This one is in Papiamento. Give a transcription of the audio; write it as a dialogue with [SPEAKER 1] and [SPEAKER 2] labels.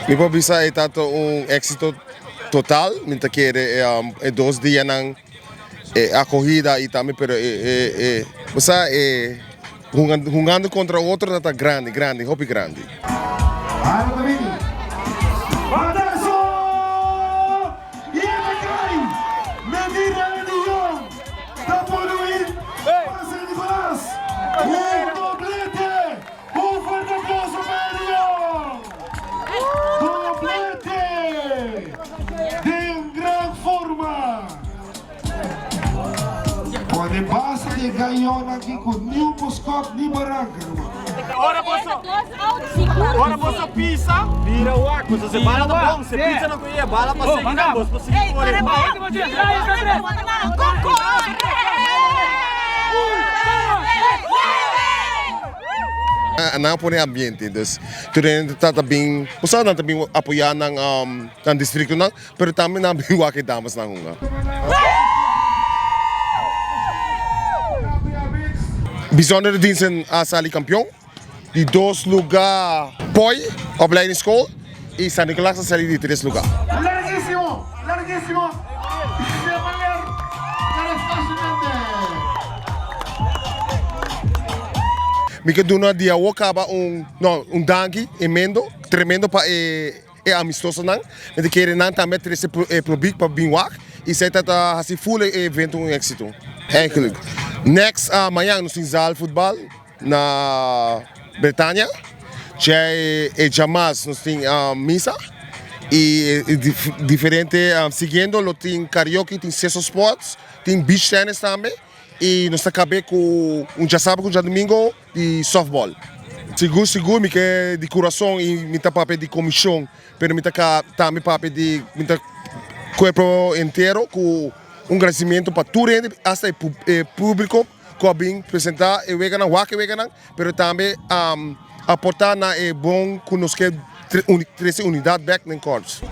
[SPEAKER 1] Mi por bisa e ta un éxito total. Mi ta kere e dos dianan e acogida y tambe pero e bo sa e hungando contra otro ta grandi grandi hopi grandi.
[SPEAKER 2] Un fuerte aplauso pa Elion! Doblete den gran forma! Pone basta di e gayonan aki ku niun boskòp ni baranka ruman.
[SPEAKER 3] Ora boso Ora boso pisa Bira wak Boso se bala ta bon Se pisa na ku e bala pa sigi nan Bos por sigi kore.
[SPEAKER 1] Nan a pone ambiente, dus tur hende ta ta bin, bo sa nan ta bin apoya nan nan districtonan, pero tambe nan a bin wak e damasnan hunga. Bijzondere Diensten a sali kampion, di dos luga Poi Opleidingsschool y San Nicolas a sali di tres luga.
[SPEAKER 2] Larguísimo, larguísimo. De maner pero fácilmente.
[SPEAKER 1] Mi ke duna di awo kaba un, no, un danki inmendo, tremendo pa e e amistosonan. Mi ta kere nan tambe a trese e publiek pa bin wak y esei ta ta hasi full e evento un éxito. Eigenlijk, next mañan nos tin zaalvoetbal. Na Bretania djei e djamas nos tin misa y diferente siguiendo lo tin karaoke, tin seso sports, tin beach tennis tambe y nos ta kabe ku un djasabra ku un djadumingo di softball. Sigur sigur mi ke di kurason y mi ta papia di komishon pero mi ta tambe papia di mi ta kuerpo entero ku un gradisimiento pa tur hende hasta e publiko. ku a bin presentá e weganan, wak e weganan, pero tambe aportá na e bon ku nos ke trese unidat bèk den kòrs.